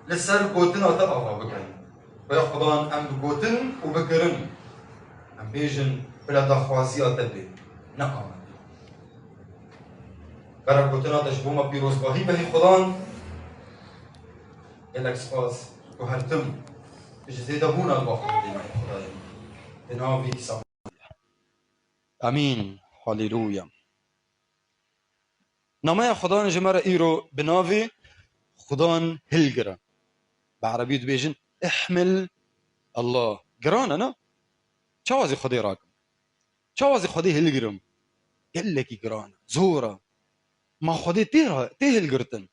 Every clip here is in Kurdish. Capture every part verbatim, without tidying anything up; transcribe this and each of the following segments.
Li ser gotina te ava bikin. Rêya Xudan em bi gotin û bi kirin. Em bêjin bila daxwaziya te bê. Ne a min. Bera gotina te ji bo me pîrozbahî be hê Xudan. Gelek spas ku her tim ji zêdebûna li ba xwe didê me hê Xudayê. Bi navê Îsa. Amîn. Haleluya. Nameya Xudan ji me re îro bi navê Xudan hilgire. Bi erebî dibêjin ihmil Allah. Giran e, ne? Çawa zî Xwedê rakim? Çawa zî Xwedê hilgirim? Gelekî giran e. Zor e. Ma Xwedê tê ra-, tê hilgirtin?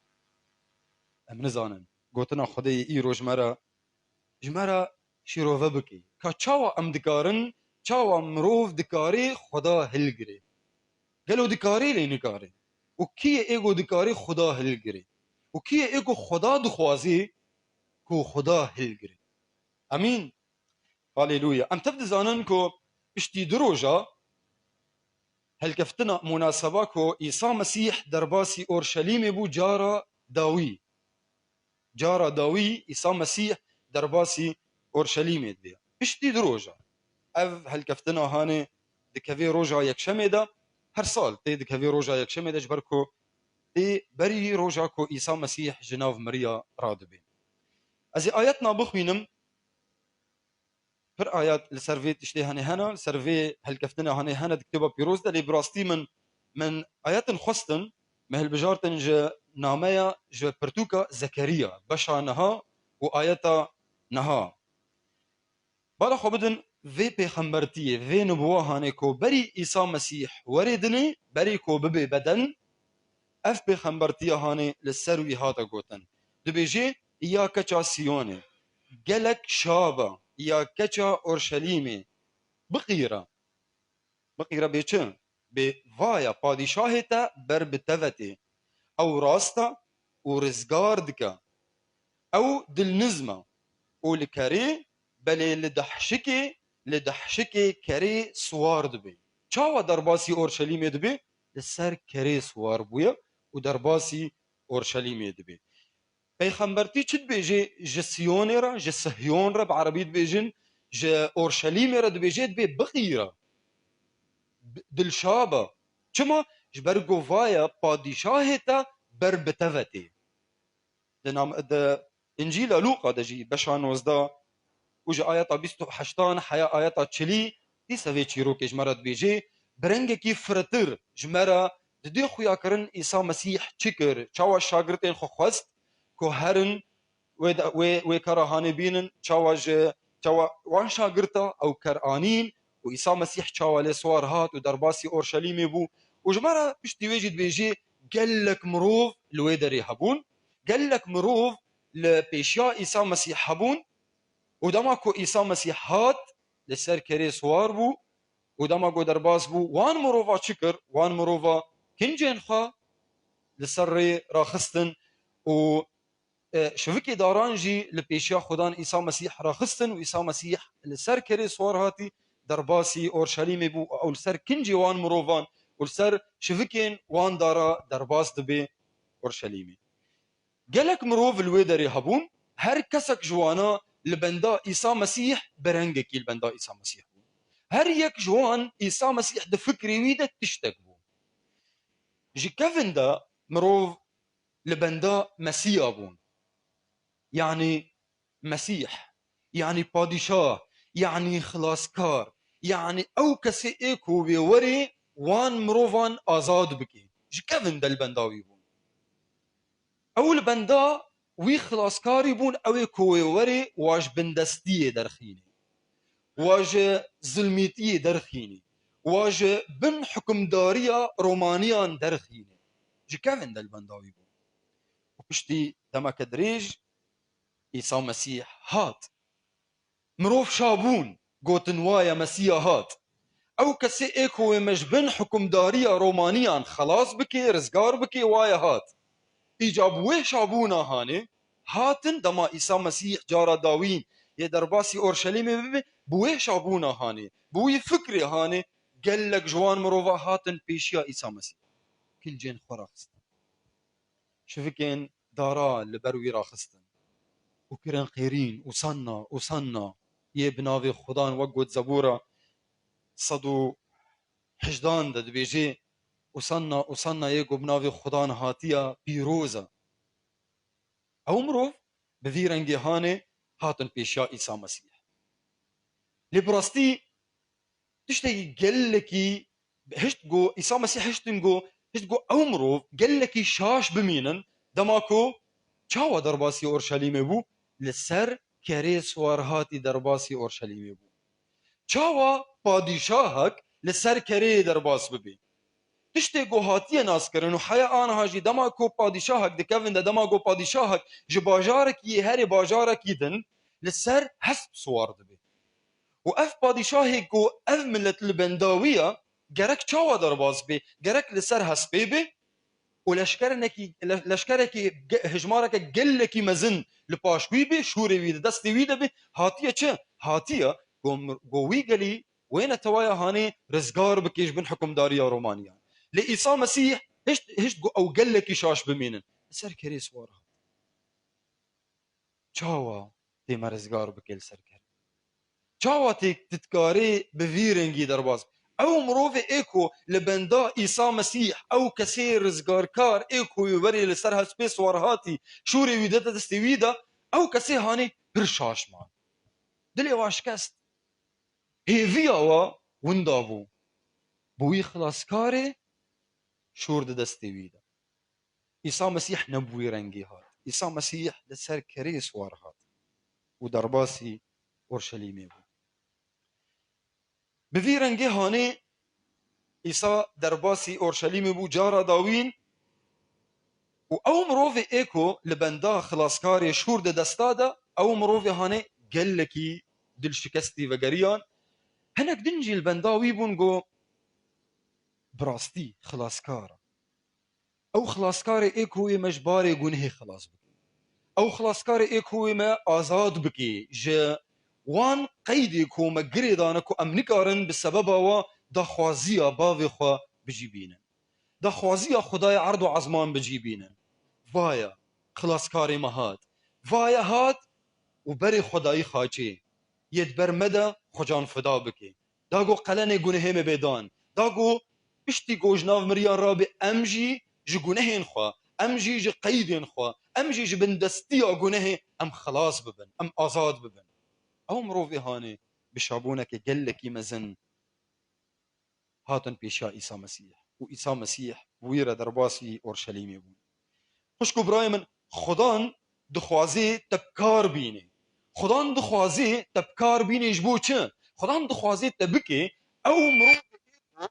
Em nizanin. Gotina Xwedê yê îro ji me re, ji me re şîrove bike. Ka çawa em dikarin, çawa mirov dikarê Xweda hilgirê? Gelo dikarê lê nikarê? Û kî ye ê ku dikarê Xweda hilgirê? Û kî ye ê ku Xweda dixwazê ku Xweda hilgirê? Amîn. Haleluya. Em tev dizanin ku piştî du roja helkeftina munaseba ku Îsa Mesîh derbasî Orşelîmê bû cara dawî. Cara dawî Îsa Mesîh derbasî Orşelîmê dibe. Piştî du roja. Ev helkeftina hanê dikevê roja yekşemê de, her sal tê dikevê roja yekşemê de ji ber ku tê berî roja ku Îsa Mesîh ji nav miriya radibe. Ez ê ayetna bixwînim. Pir ayet li ser vê tiştê hene hene, li ser vê helkeftina hene hene di kitêba pîroz de, lê bi rastî min, min ayetin xwestin, me hilbijartin ji nameya, ji pirtûka Zekeriya, beşa niha û ayeta niha. Bala xwe bidin vê pêxembertiyê, vê nibuwa hanê ku berî Îsa Mesîh werê dinê, berî ku bibê beden, ev pêxembertiya hanê li ser wî hate gotin. Dibêjê, ya keça Siyonê, gelek şa be, ya keça Orşelîmê, biqîre. Biqîre bê çi? Bê vaya padîşahê te ber bi te ve tê. Ew rast e û rizgar dike. Ew dilnizm e û li kerê, belê li dehşikê, li dehşikê kerê siwar dibe. Çawa derbasî Orşelîmê dibe? Li ser kerê siwar bûye û derbasî Orşelîmê dibe. Peyxembertî çi dibêje ji Siyonê re, ji Sihyon re, bi erebî dibêjin, ji Orşelîmê re dibêje, dibê biqîre. Bi-, dilşa be. Çima? Ji ber ku vaya padîşahê te ber bi te ve tê. Di nam-, di Încîla Lûqa de jî beşa nozdeh û ji ayeta bîst û heştan heya ayeta çilî, dîsa vê çîrokê ji me re dibêje, bi rengekî firtir ji me re didê xuyakirin Îsa Mesîh çi kir, çawa şagirtên xwe xwest ku herin wê de, wê, wê kara hanê bînin, çawa ji, çawa wan şagirta ew ker anîn û Îsa Mesîh çawa lê siwar hat û derbasî Orşelîmê bû. Û ji me re piştî wê jî dibêjê gelek mirov li wê derê hebûn, gelek mirov li pêşiya Îsa Mesîh hebûn û dema ku Îsa Mesîh hat, li ser kerê siwar bû û dema ku derbas bû, wan mirova çi kir? Wan mirova kincên xwe li ser rê raxistin û, e, şivikê daran jî li pêşiya Xudan Îsa Mesîh raxistin û Îsa Mesîh li ser kerê siwar hatî derbasî Orşelîmê bû û ew li ser kincê wan mirovan û li ser şivikên wan dara derbas dibe Orşelîmê. Gelek mirov li wê derê hebûn, her kesek ji wana li benda Îsa Mesîh bi rengekî li benda Îsa Mesîh bû. Her yek ji wan Îsa Mesîh di fikrê wî de tiştek bû. Ji kevin de mirov li benda Mesîya bûn. Yanî Mesîh, yanî padîşah, yanî xilaskar, yanî ew kesê ê ku wê werê wan mirovan azad bike. Ji kevin de li benda wî bûn. Ew li benda wî xilaskarî bûn, ew ê ku wê werê wa ji bindestiyê derxînê, wa ji zilmîtiyê derxînê, wa ji bin hukimdariya Romaniyan derxînê. Ji kevin de li benda wî bûn. Û piştî demeke dirêj Îsa Mesîh hat. Mirov şa bûn, gotin, "Waye Mesîya hat." Ew kesê ê ku wê me ji bin hukimdariya Romaniyan xelas bike, rizgar bike, waye hat. Îca bi wê şabûna hanê hatin, dema Îsa Mesîh cara dawîn yê derbasî Orşelîmê bibe, bi wê şabûna hanê, bi wî fikrê hanê gelek ji wan mirova hatin pêşiya Îsa Mesîh. Kincên xwe raxistin. Şivikên dara li ber wî raxistin. û kirin qêrîn, Ûsanna, Ûsanna, yê bi navê Xudan, wek got Zebûra sed û hejdan de dibêjê, Ûsanna, Ûsanna yê ku bi navê Xudan hatiya pîroz e. Ew mirov bi vî rengê hanê hatin pêşiya Îsa Mesîh. Lê bi rastî tiştekî gelekî hişt ku Îsa Mesîh hiştin ku, hişt ku ew mirov gelekî şaş bimînin, dema ku çawa derbasî Orşelîmê bû, li ser kerê siwarhatî derbasî Orşelîmê bû. Çawa padîşahek li ser kereyê derbas bibe? Tiştê ku hatiye naskirin û heya aniha jî dema ku padîşahek dikevin de, dema ku padîşahek ji bajarekî yê herê bajarekî din li ser hesp siwar dibe. Û ev padîşahê ku ev milet li benda wî ye, gerek çawa derbas bê? Gerek li ser hespê bê û leşkerenekî, le-, leşkerekî ge-, hejmareke gelekî mezin li paş wî bê, şûrê wî di destê wî de bê. Hatiye çi? Hatiye ku mir-, ku wî gelî, wê netewaya hanê rizgar bike ji bin hukimdariya Romaniyan. Lê Îsa Mesîh hişt, hişt ku ew gelekî şaş bimînin. Li ser kerê siwar hat. Çawa tê me rizgar bike li ser kerê? Çawa tê tu dikarê bi vî rengî derbas? Ew mirovê ê ku li benda Îsa Mesîh, ew kesê rizgarkar ê ku wê werê li ser hespê siwar hatî, şûrê wî de destê wî de, ew kesê hanê pir şaş man. Dilê wa şikest. Hêviya wa winda bû. Bi wî xilaskarê şûr di destê wî de. Îsa Mesîh ne bi wî rengî hat. Îsa Mesîh li ser kerê siwar hat û derbasî Orşelîmê bû. Bi vî rengê hanê Îsa derbasî Orşelîmê bû cara dawîn û ew mirovê ê ku li benda xilaskarê şûr di desta de, ew mirovê hanê gelekî dilşikestî vegeriyan. Hinek din jî li benda wî bûn ku bi rastî xilaskar e. Ew xilaskarê ê ku wê me ji barê gunehê xilas bike. Ew xilaskarê ê ku wê me azad bike ji wan qeydê ku me girê dane ku em nikarin bi sebeba wa daxwaziya bavê xwe bi cî bînin. Daxwaziya Xwedayê erd û ezman bi cî bînin. Vaya, xilaskarê me hat. Vaya hat û berê Xwedayî xaçê yê di ber me de xwecan fida bike. Da ku qelenê gunehê me bê dan. Da ku piştî ku ji nav miriyan rabê em jî ji gunehên xwe, em jî ji qeydên xwe, em jî ji bindestiya gunehê em xilas bibin, em azad bibin. Ew mirovê hanê bi şabûneke gelekî mezin hatin pêşiya Îsa Mesîh û Îsa Mesîh bi wî re derbasî Orşelîmê bûn. Xwişk û birayê min, Xudan dixwazê te bi kar bînê. Xudan dixwazê te bi kar bînê ji bo çi? Xudan dixwazê te bike ew mirovê ê ku,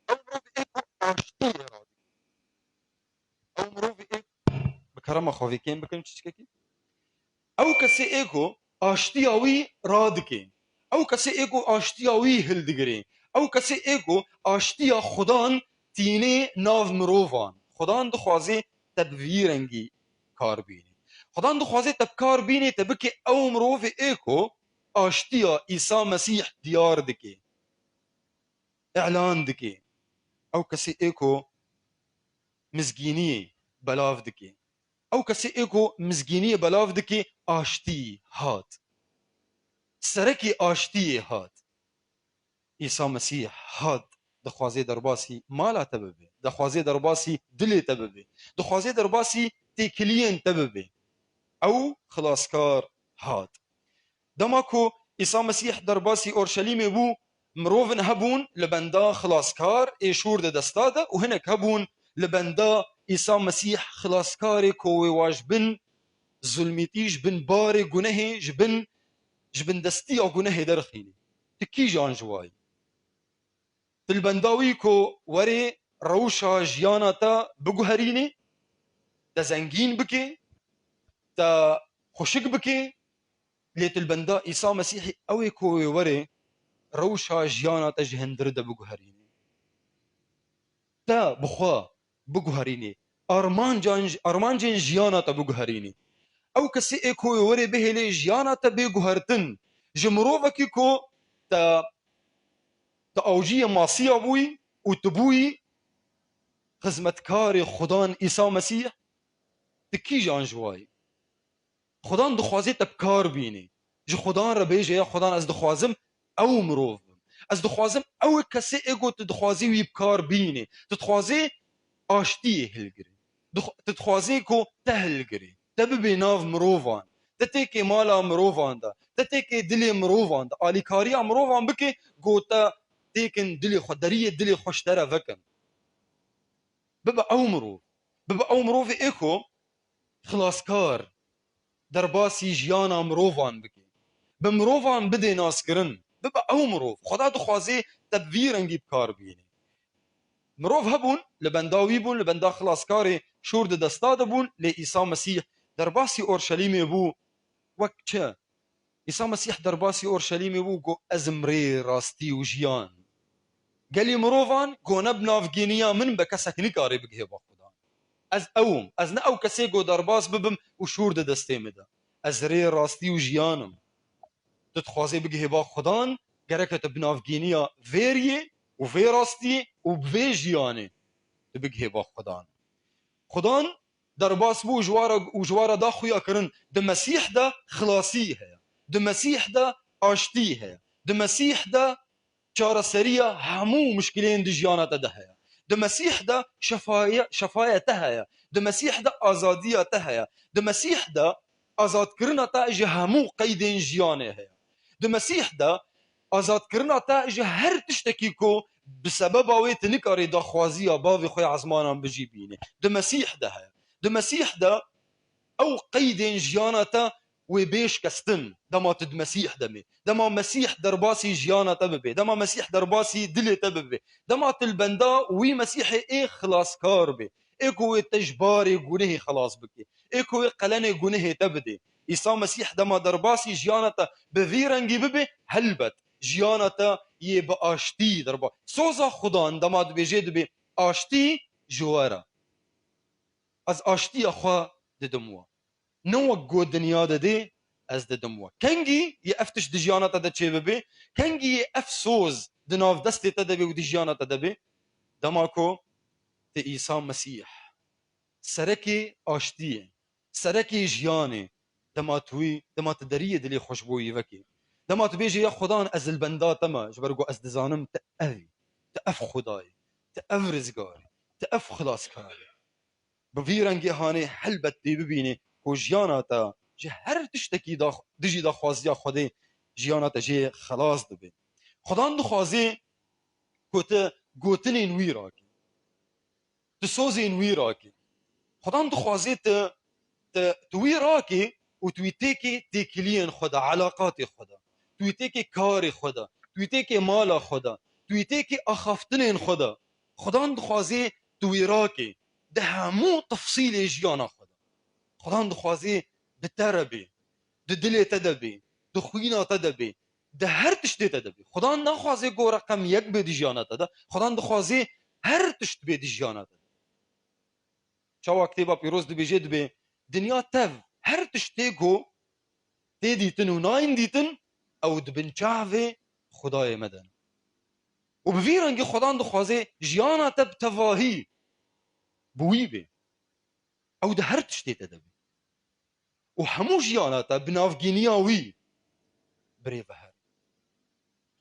ew mirovê ê ku aştiyê radike. Ew mirovê ê, bi kerema xwe vê kêm bikin çiçkekî. Ew kesê ê ku aştiya wî radike. Ew kesê ê ku aştiya wî hildigirê. Ew kesê ê ku aştiya Xudan tînê nav mirovan. Xudan dixwazê te bi vî rengî kar bînê. Xudan dixwazê te bi kar bînê, te bike ew mirovê ê ku aştiya Îsa Mesîh diyar dike, îlan dike. Ew kesê ê ku mizgîniyê belav dike. Ew kesê ê ku mizgîniyê belav dike, aştî hat. Serekê aştiyê hat. Îsa Mesîh hat, dixwazê derbasî mala te bibe, dixwazê derbasî dilê te bibe, dixwazê derbasî têkiliyên te bibe. Ew xilaskar hat. Dema ku Îsa Mesîh derbasî Orşelîmê bû, mirovin hebûn li benda xilaskar ê şûr di desta de û hinek hebûn li benda Îsa Mesîh xilaskarê ku wê wa ji bin zulmîtî, ji bin barê gunehê, ji bin, ji bin destiya gunehê derxînî. Tu kîjan ji wa yî? Tu li benda wî ku werê rewşa jiyana te biguherînê, te zengîn bike, te xweşik bike, lê tu li benda Îsa Mesîhî ew ê ku wê werê rewşa jiyana te ji hundirî de biguherînê. Te bi xwe biguherînê. Armancan, armancên jiyana te biguherînê. Ew kesê ê ku wê werê bihêlê jiyana te bê guhertin. Ji mirovekî ku te, te awciyê masiya bûyî û tu bûyî xizmetkarê Xudan Îsa Mesîh, tu kîjan ji wa yî? Xudan dixwaze te bi kar bînê. Ji Xudan re bêje, ya Xudan, ez dixwazim ew mirov bim. Ez dixwazim ew kesê ê ku tu dixwazî wî bi kar bînê. Tu dixwazî aştiyê hilgirê. Dix-, tu dixwazî ku te hilgirê. Te bibê nav mirovan. Te têkê mala mirovan de. Te têkê dilê mirovan de. Alîkariya mirovan bike ku te têkin dilê xwe, deriyê dilê xwe ji te re vekin. Bibe ew mirov. Bibe ew mirovê ê ku xilaskar, derbasî jiyana mirovan bike. Bi mirovan bidê naskirin. Bibe ew mirov. Xweda dixwaze te bi vî rengî bi kar bînî. Mirov hebûn, li benda wî bûn, li benda xilaskarê şûr di desta de bûn, lê Îsa Mesîh derbasî Orşelîmê bû wek çi? Îsa Mesîh derbasî Orşelîmê bû, got, "Ez im rê, rastî û jiyan." Gelî mirovan, got, "Ne bi navgîniya min be kesek nikare bigihê ba Xudan. Ez ew im. Ez ne ew kesê got derbas bibim û şûr di destê min de. Ez rê, rastî û jiyan im." Tu dixwazê bigihê ba Xudan, gereke tu bi navgîniya vê riyê û vê rastiyê û bi vê jiyanê tu bigihê ba Xudan. Xudan derbas bû û ji wa re, û ji wa re da xuya kirin. Di Mesîh de xilasî heye. Di Mesîh de aştî heye. Di Mesîh de çareseriya hemû muşkilên di jiyana te de heye. Di Mesîh de şefaye-, şefaya te heye. Di Mesîh de azadiya te heye. Di Mesîh de azadkirina te ji hemû qeydên jiyanê heye. Di Mesîh de azadkirina te ji her tiştekî ku bi sebeba wê tu nikarî daxwaziya bavê xwe ya ezmanan bijî bînî. Di Mesîh de heye. Di Mesîh de ew qeydên jiyana te wê bê şikestin, dema tu di Mesîh de bê. Dema Mesîh derbasî jiyana te bibe. Dema Mesîh derbasî dilê te bibe. Dema tu li benda wî Mesîhê ê xilaskar bê. Ê ku wê te ji barê gunehê xelas bike. Ê ku wê qelenê gunehê te bide. Îsa Mesîh dema derbasî jiyana te bi vî rengî bibe, helbet jiyana te yê bi aştî derba. Soza Xudan dema dibêje dibe, "Aştî ji we re. Ez aştiya xwe didim we. Ne wek ku dinya didê, ez didim we." Kengî yê ev tişt di jiyana te de çêbibe, kengî yê ev soz di nav destê te de be û di jiyana te de be, dema ku tu Îsa Mesîh, serekê aştiyê, serekê jiyanê, dema tu wî, dema tu deriyê dilê xwe ji bo wî vekî. Dema tu bêjî, "Ya Xudan, ez li benda te me, ji ber ku ez dizanim tu ev î, tu ev Xuda yî, tu ev rizgar î, tu ev xilaskar î." Bi vî rengê hanê helbet tê bibînê ku jiyana te ji her tiştekî dax-, dijî daxwaziya Xwedê jiyana te jê xelas dibe. Xudan dixwaze ku tu gotinên wî rakî. Tu sozên wî rakî. Xudan dixwaze tu, tu, tu wî rakî û tu wî têkê têkiliyên xwe de, elaqatê xwe de, tu wî têkê karê xwe de, tu wî têkê mala xwe de, tu wî têkê axaftinên xwe de. Xudan dixwaze tu wî rakî di hemû tefsîlê jiyana xwe de. Xudan dixwaze bi te re bê, di dilê te de bê, di xwîna te de bê, di her tiştê te de bê. Xudan naxwaze ku reqem yek bê di jiyana te de. Xudan dixwaze her tişt bê di jiyana te de. Çawa Kitêba Pîroz dibêje, dibê, "Dinya tev, her tiştê ku tê dîtin û nayên dîtin, ew di bin çavê Xwedayê me de ne." Û bi vî rengî Xudan dixwaze jiyana te bi tevahî bi wî bê. Ew di her tiştê te de bê. Û hemû jiyana te bi navgîniya wî birêve here.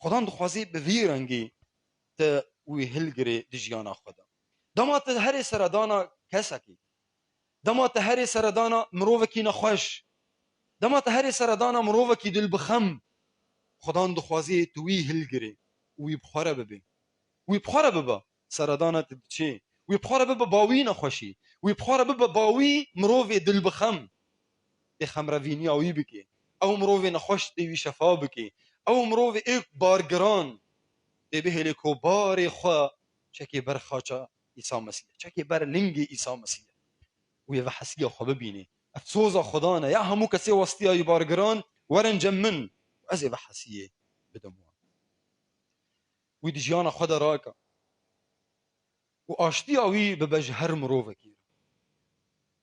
Xudan dixwaze bi vî rengî te wî hilgirê di jiyana xwe de. Dema te herê seredana kesekî, dema te herê seredana mirovekî nexweş, dema te herê seredana mirovekî dilbixem, Xudan dixwaze tu wî hilgirê û wî bi xwe re bibê. Wî bi xwe re bibe seredana te diçê. Wî bi xwe re bibe ba wî nexweşî. Wî bi xwe re bibe ba wî mirovê dilbixem. Tê xemrevîniya wî bikê. Ew mirovê nexweş tê wî şefa bikê. Ew mirovê ê bargiran tê bihêlê ku barê xwe çekê ber xaça Îsa Mesîh, çekê ber lingê Îsa Mesîh. Wê vehesiya xwe bibînê. Ev soza Xudan e. Ya hemû kesê westiya wî bargiran, werin cem min. Ez ê vehesiyê bidim wan. Wî di jiyana xwe de rake. Û aştiya wî bibe ji her mirovekî re.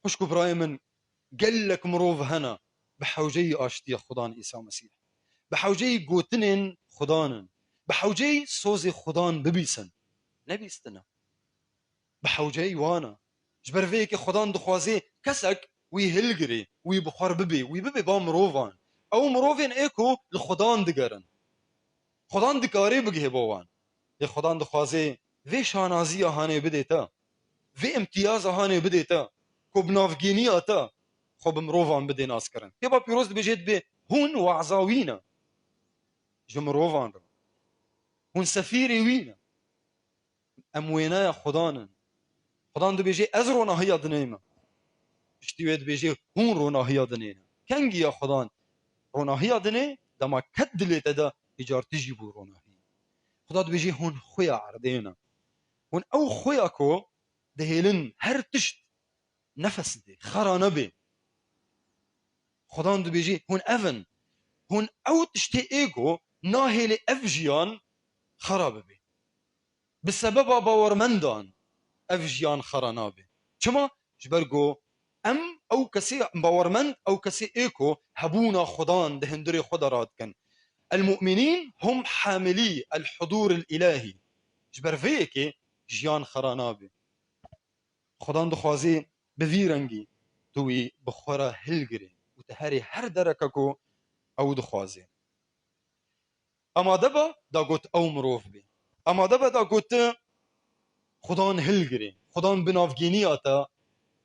Xwişk û birayê min, gelek mirov hene bi hewceyî aştiya Xudan Îsa Mesîh, bi hewceyî gotinên Xudan in, bi hewceyî sozê Xudan bibîsin. Nebîstine. Bi hewceyî wan e. Ji ber vê yekê Xudan dixwaze kesek wî hilgirê, wî bi xwe re bibê, wî bibê ba mirovan. Ew mirovên ê ku li Xudan digerin. Xudan dikarê bigihê bo wan. Lê Xudan dixwazê vê şanaziya hanê bidê te. Vê imtiyaza hanê bidê te. Ku bi navgêniya te xwe bi mirovan bidê naskirin. Kitêba Pîroz dibêje dibê hûn waza wî ne. Ji mirovan re. Hûn sefîrê wî ne. Em wêneya Xudan in. Xudan dibêje ez ronahiya dinê me. Piştî wê dibêje hûn ronahiya dinê ne. Kengî ya Xudan ronahiya dinê, dema ket dilê te de, îcar tu jî bû ronahî. Xuda dibêje hûn xuya erdê ne. Hûn ew xuya ku dihêlin her tişt nefes dê, xera nebê. Xudan dibêje hûn ev in. Hûn ew tiştê ê ku nahêlê ev jiyan xera bibe. Bi sebeba bawermendan ev jiyan xera nabe. Çima? Ji ber ku em ew kesê bawermend, ew kesê ê ku hebûna Xudan di hundirê xwe de radikin. El-mu'minîn hum hamilî el-hudûr el-îlahî. Ji ber vê yekê jiyan xera nabe. Xudan dixwazê bi vî rengî tu wî bi xwe re hilgirê û tu herê her dereke ku ew dixwazê. Amade be da got ew mirov bê. Amade be da got tu Xudan hilgirê. Xudan bi navgêniya te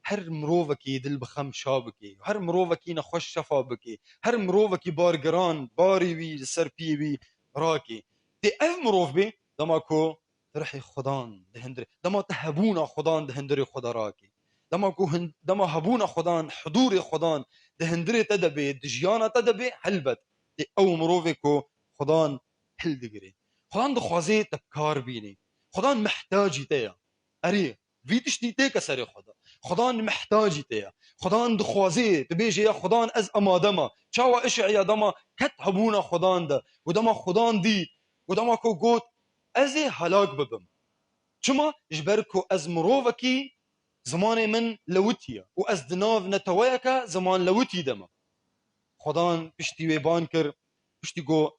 her mirovekî dil bi xem şa bikê. Her mirovekî nexweş şefa bikê. Her mirovekî bar giran, barê wî li ser piyê wî rakê. Tê ev mirov bê, dema ku tu rihê Xudan di hundirê, dema tu hebûna Xudan di hundirê xwe de rakê. Dema ku hin-, dema hebûna Xudan, hudûrê Xudan di hundirê te de bê, di jiyana te de bê, helbet tê ew mirovê ku Xudan hildigirê. Xudan dixwazê te bi kar bînê. Xudan mihtacî te ye. Erê, vî tiştî têke serê xwe de. Xudan mihtacî te ye. Xudan dixwazê, tu bêjê ya Xudan ez amade me. Çawa Îşeya dema ket hebûna Xudan de û dema Xudan dît û dema ku got ez ê helak bibim. Çima? Ji ber ku ez mirovekî zimanê min lewitî ye û ez di nav neteweyeke ziman lewitî de me. Xudan piştî wê ban kir, piştî ku,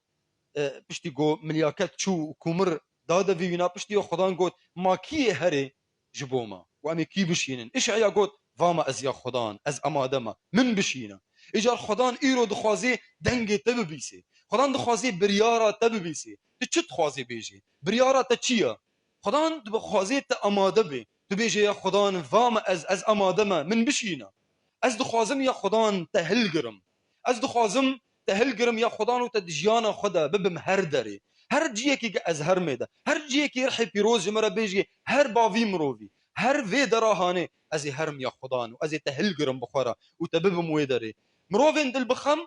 e, piştî ku milyaket çû û kumir dade vî wîna, piştî wê Xudan got, ma kî yê herê ji bo me û em ê kî bişînin? Îşeya got, va me ez ya Xudan, ez amade me, min bişîne. Îcar Xudan îro dixwazê dengê te bibîsê. Xudan dixwazê biryara te bibîsê. Tu çi dixwazê bêjê? Biryara te çi ye? Xudan dixwazê te amade bê. Tu bêjê ya Xudan, va me ez, ez amade me, min bişîne. Ez dixwazim ya Xudan te hilgirim. Ez dixwazim te hilgirim ya Xudan û te di jiyana xwe de bibim her derê. Her ciyekî ke ez hermê de, her ciyekî rihê pîroz ji min re bêjî, her bavî mirovî, her vê dera hanê, ez ê herim ya Xudan û ez ê te hilgirim bi xwe re û te bibim wê derê. Mirovên dil bi xem,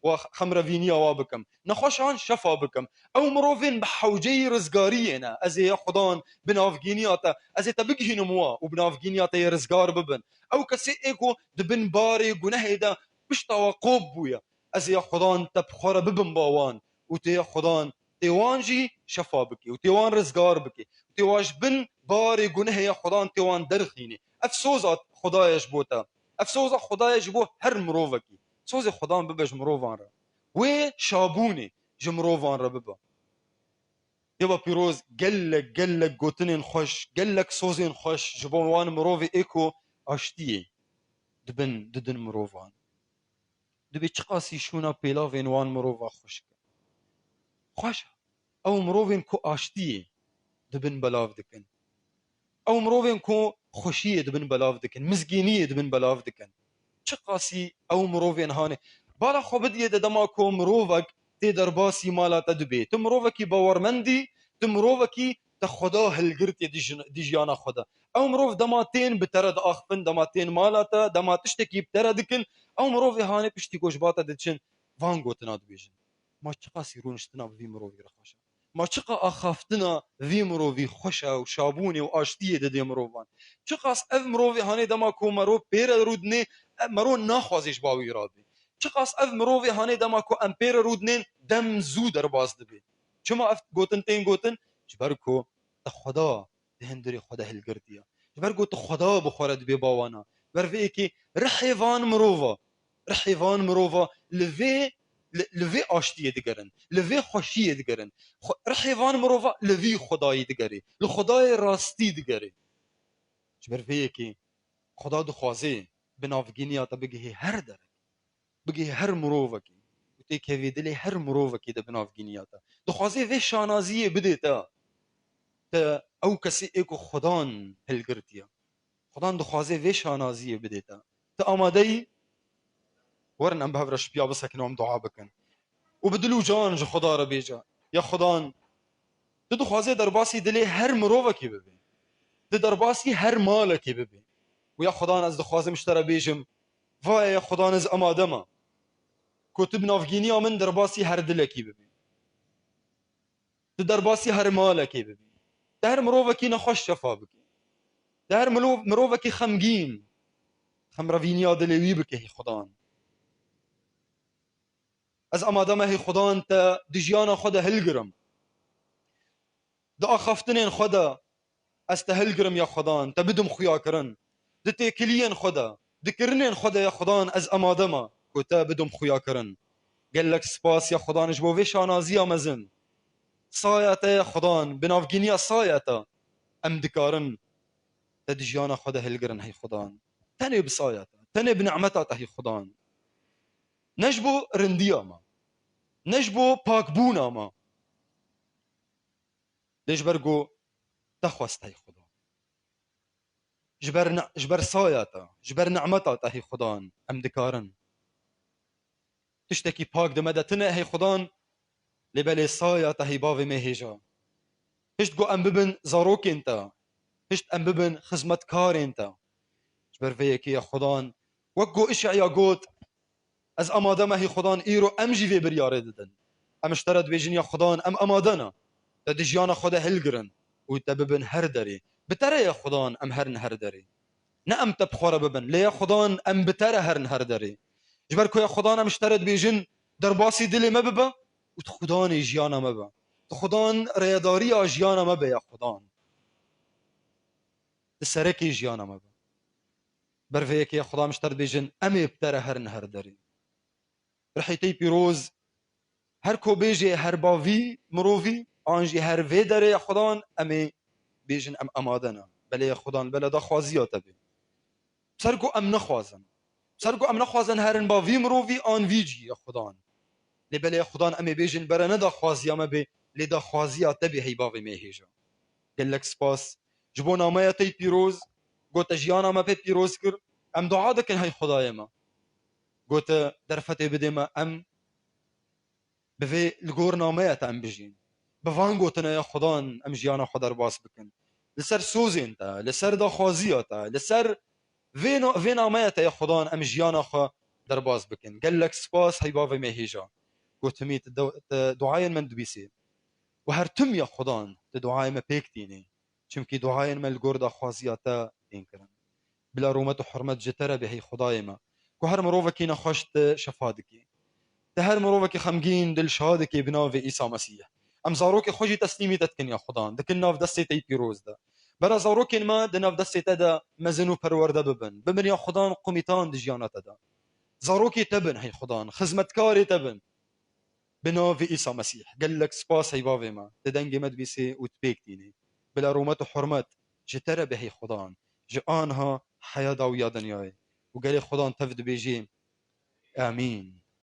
wa xemrevîniya wa bikim. Nexweşan şefa bikim. Ew mirovên bi hewceyî rizgariyê ne. Ez ê ya Xudan bi navgîniya te, ez ê te bigihînim wa û bi navgîniya te yê rizgar bibin. Ew kesê ê ku di bin barê gunehê de pişta wa qop bûye. Ez ê ya Xudan te bi xwe re bibim ba wan û tê ya Xudan tê wan jî şefa bikê û tê wan rizgar bikê û tê wan ji bin barê gunehê ya Xudan tê wan derxînê. Ev soza Xuda ye ji bo te. Ev soza Xuda ye ji bo her mirovekî. Sozê Xudan bibe ji mirovan re. Wê şabûnê ji mirovan re bibe. Yeva pîroz gelek, gelek gotinên xweş, gelek sozên xweş ji bo wan mirovê ê ku aştiyê dibin, didin mirovan. Dibê çiqasî şûna pêlavên wan mirova xweşik e. Xweş e. Ew mirovên ku aştiyê dibin belav dikin. Ew mirovên ku xweşiyê dibin belav dikin, mizgîniyê dibin belav dikin. Çiqasî ew mirovên hanê. Bala xwe bidiyê de dema ku mirovek tê derbasî mala te dibê. Tu mirovekî bawermendî, tu mirovekî te Xweda hilgirtiye di jin-, di jiyana xwe de. Ew mirov dema tên bi te re diaxifin, dema tên mala te, dema tiştekî bi te re dikin, ew mirovê hanê piştî ku ji ba te diçin, van gotina dibêjin. Ma çiqasî rûniştina bi vî mirovî re xweş e. Ma çiqa axaftina vî mirovî xweş e û şabûnê û aştiyê didê mirovan. Çiqas ev mirovê hanê dema ku mero pê re rûdinê, e, mero naxwaze ji ba wî rabê. Çiqas ev mirovê hanê dema ku em pê re rûdinên dem zû derbas dibe. Çima ev gotin tên gotin? Ji ber ku te Xweda di hundirê xwe de hilgirtiye. Ji ber ku tu Xweda bi xwe re dibê bawana. Ber vê yekê rihê van mirova, rihê van mirova li vê, li, li vê aştiyê digerin, li vê xweşiyê digerin. Xwe, rihê van mirova li vî Xwedayî digerê, li Xwedayê rastî digerê. Ji ber vê yekê Xweda dixwazê bi navgîniya te bigihê her derekê, bigihê her mirovekê û têkevê dilê her mirovekê de bi navgîniya te. Dixwazê vê şanaziyê bidê te. Te ew kesê ê ku Xudan hilgirtiye. Xudan dixwazê vê şanaziyê bidê te. Tu amade yî? Werin em bi hev re şipiya bisekinin û em dua bikin. Û bi dil û can ji Xuda re bêje, ya Xudan, tu dixwazê derbasî dilê her mirovekî bibê. Tu derbasî her malekî bibê. Û ya Xudan, ez dixwazim ji te re bêjim, vaye ya Xudan, ez amade me ku tu bi navgîniya min derbasî her dilekî bibî. Tu derbasî her malekê bibî. Tu her mirovekî nexweş şefa bikî. Tu her milo-, mirovekî xemgîn, xemrevîniya dilê wî bike, hey Xudan. Ez amade me, hey Xudan, te di jiyana xwe de hilgirim. Di axaftinên xwe de ez te hilgirim, ya Xudan, te bidim xuyakirin. Di têkiliyên xwe de, di kirinên xwe de, ya Xudan, ez amade me ku te bidim xuyakirin. Gelek spas, ya Xudan, ji bo vê şanaziya mezin. Saya te, ya Xudan, bi navgîniya saya te em dikarin te di jiyana xwe de hilgirin, hey Xudan. Tenê bi saya te, tenê bi nimeta te, hey Xudan. Ne ji bo rindiya me, ne ji bo pakbûna me, lê ji ber ku te xwest, hey Xudan. Ji ber ne-, ji ber saya te, ji ber nimeta te, hey Xudan, em dikarin. Tiştekî pak di me de tune, hey Xudan, lê belê saya te, hey bavê me hêja. Pişt ku em bibin zarokên te, pişt em bibin xizmetkarên te. Ji ber vê yekê, ya Xudan, wek ku Îşeya got, ez amade me, hey Xudan, îro em jî vê biryarê didin. Em ji te re dibêjin, ya Xudan, em amade ne. Te di jiyana xwe de hilgirin û te bibin her derê. Bi te re, ya Xudan, em herin her derê. Ne em te bi xwe re bibin, lê, ya Xudan, em bi te re herin her derê. Ji ber ku, ya Xudan, em ji te re dibêjin, derbasî dilê me bibe û tu Xudanê jiyana me be. Tu Xudan rêyedariya jiyana me be, ya Xudan. Di serekê jiyana me be. Ber vê yekê, ya Xudan, em ji te re dibêjin, em ê bi te re herin her derê. Rihê te yî pîroz her ku bêjê, her bavî mirovî, an jî her vê derê, ya Xudan, em ê bêjin, em amade ne. Belê, ya Xudan, bela daxwaziya te bê. Ser ku em nexwazin. Ser ku em nexwazin herin bavî mirovî, an vî cî, ya Xudan. Lê belê, ya Xudan, em ê bêjin, bere ne daxwaziya me bê, lê daxwaziya te bê, hey bavê me hêja. Gelek spas ji bo nameya te yî pîroz, ku te jiyana me pê pîroz kir. Em dua dikin, hey Xwedayê me, ku te derfetê bidê me, em bi vê, li gor nameya te em bijîn. Bi van gotina ya Xudan em jiyana xwe derbas bikin. Li ser sozên te, li ser daxwaziya te, li ser vê no-, vê nameya te ya Xudan em jiyana xwe derbas bikin. Gelek spas, hey bavê me hêja. Gotimî tu de-, tu duayên min dibîsî. Û her tim ya Xudan tu duayê me pêk tînî. Çimkî duayên me li gor daxwaziya te tên kirin. Bila rûmet û hurmet ji te re bê, hey Xwedayê me, ku her mirovekî nexweş tu şefa dikî. Tu her mirovekî xemgîn dilşa dikî bi navê Îsa Mesîh. Em zarokê xwe jî teslîmî te dikin ya Xudan, dikin nav destê te yî pîroz de. Bera zarokên me di nav destê te de mezin û perwerde bibin. Bibin ya Xudan komîtan di jiyana te de. Zarokê te bin, hey Xudan, xizmetkarê te bin. Bi navê Îsa Mesîh, gelek spas, hey bavê me, tu dengê me dibîsî û tu pêk tînî. Bila rûmet û hurmet ji te re bê, hey Xudan, ji aniha heya dawiya dinyayê. Û gelê Xudan tev dibêjî, Amîn.